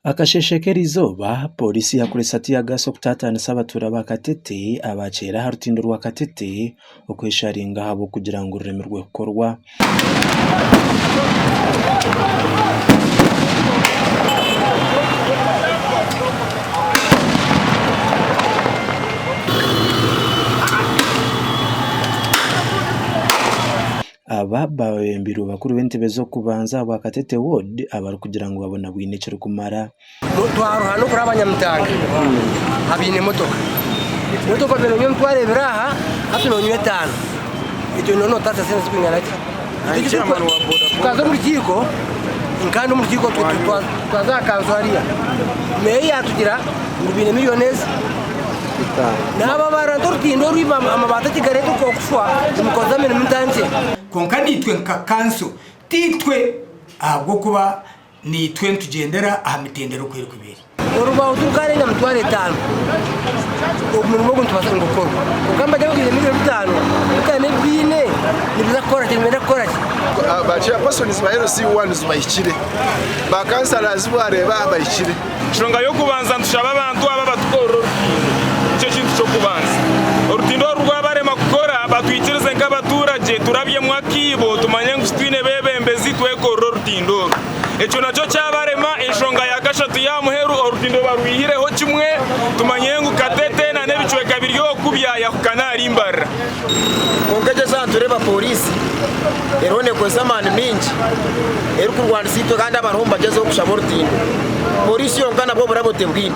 Akasheeshe k'erizooba, Pooriisi yakoresa tiyagaasi okutaataanisa abatuura ba Katete abaakiire aha rutindo rwa Katete okwesharinga ahabw'okugira ngu ruremirwe kukorwa. Aba baabebembirwe bakuru b'entebe z'okubanza ahabwa Katete Ward abarikugira ngu babonabwine ekirikumara. Twaruha n'okuraba abanyamutanga abaine emotoka. Emotoka obaire nonywa emitwaro ebiri aha, hati nonywa etaano. Itwe nooba notaasa sente zirikwingana ki? Tukaza omu rukiiko, kandi omu rukiiko twaza aha kanso hariya, meeya yaatugira ngu baine miriyoni ezi. Naaba abarantu orutindo oru amabaati akigareeta okufa nimukoza emirimo ntandikye. Kwonka naitwe nka kanso tiitwe ahabw'okuba naitwe nitugyendera aha mitendera oku erikuba eri. Orubaho turukarenga mitwaro etaano omurimo ogu nitubaasa nigukorwa kwonka nibagira ngu twine miriyoni bitaano bitaano ebi biine nibiza kukora ki nibenda kukora ki? Ba chairpersons ba LC ones bahikire, ba councillors wareeba bahikire. Enshonga y'okubanza nitushaba abantu aba batukorere orutindo. Nikyo kintu ky'okubanza. Orutindo oru rwabarema kukora batwikirize nk'abaturagye turabyemu akaibo tumanye ngu titwine beebembezi twekorere orutindo oru. Ekyo nakyo kyabarema. Enshonga ya kashatu y'aha muheru orutindo barwihireho kimwe tumanye ngu Katete na n'ebicweka biri oku byayahukana ahari Mbarara. Kwonka egyo eshaaha nitureeba pooriisi eriho neekozesa amaani maingi erikurwanisa itwe kandi abariho nibagyezaho kushaba orutindo. Pooriisi yonka nabwo oburabo tebwine.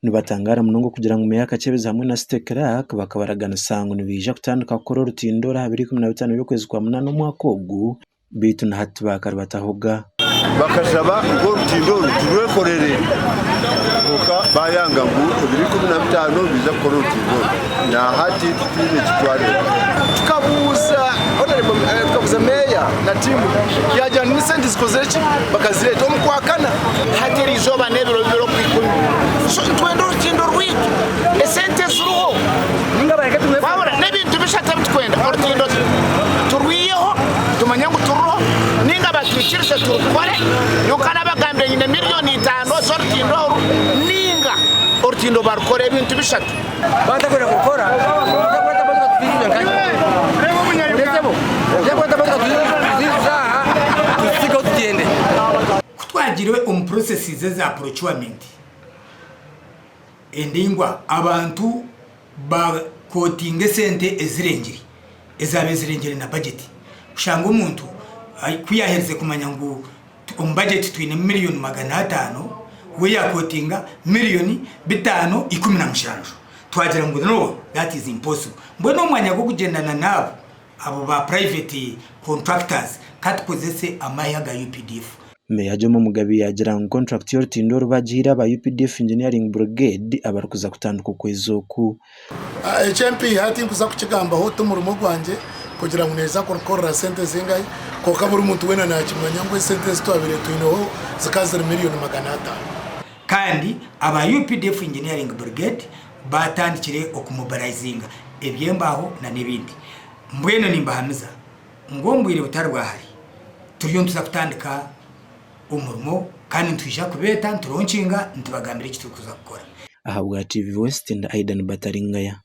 Nibatangaara munonga okugira ngu Meeya Kakyebezi hamwe na City Clerk bakabaraganisa ngu nibaija kutandika kukora orutindo oru aha biro 15 by'okwezi kwa munaana omwaka ogu beitu na hati tibakarubatahoga. Bakashaba ngu orutindo oru turwekorere kwonka bayanga ngu ebiro 15 nibaija kukora orutindo oru. Nahati titwine eki twareeba. Tukabuuza Honourable tukabuuza Meeya na tiimu ye yaagira ngu n'esente zikozire ki bakazireeta omu Kwakana. Hati eriizooba n'ebiro bibiri okwikumi so nitwenda orutindo rwaitu esente ziriho wabura n'ebintu bishatu ebi tukwenda orutindo turwiheho tumanye ngu tururiho ninga batwikirize turukore nyowe nabagambire nyine miriyoni itaano z'orutindo oru ninga orutindo barukore ebintu bishatu. Batakwenda kukora batakwenda motoka tuziijuze nkahi oretebo batakwenda motoka tuziijuze aha tuzisigeho tugyende. Ku twagire omu processes eza procurement endaingwa abantu ba quotinga esente ezirengire ezabaire zirengire na budget kushanga omuntu ku yaherize kumanya ngu Omu bajeti twinemu miriyoni 500, we yakotinga miriyoni 517. Twagira ngu no, that is impossible. Mbwenu omu mwanya gw'okugyendana n'abo, abo ba private contractors, ka tukozese amahe aga updf. Meeya Jomo Mugabi yaagira ngu kontrakiti y'orutindo oru bagihaire aba updf Engineering Brigade abarikuza kutandika okwezi oku. Eky'empiiha tinkuza kukigambaho ti murimo gwangye kugira ngu neeza kurukorera sente zingahi kwonka buri muntu weena nakimanya ngu esente ezi twabaire twineho zikaba ziri miriyoni 500. Kandi aba updf Engineering Brigade baatandikire okumobilizinga eby'embaaho na n'ebindi. Mbwenu nimbahamiza ngu omu bwire butari bwa hare turiyo nituza kutandika omurimo kandi nitwija kubeeta nituronkinga nitubagambira eki turikuza kukora. Ahabwa TV West, ndi Aidan Bataringaya.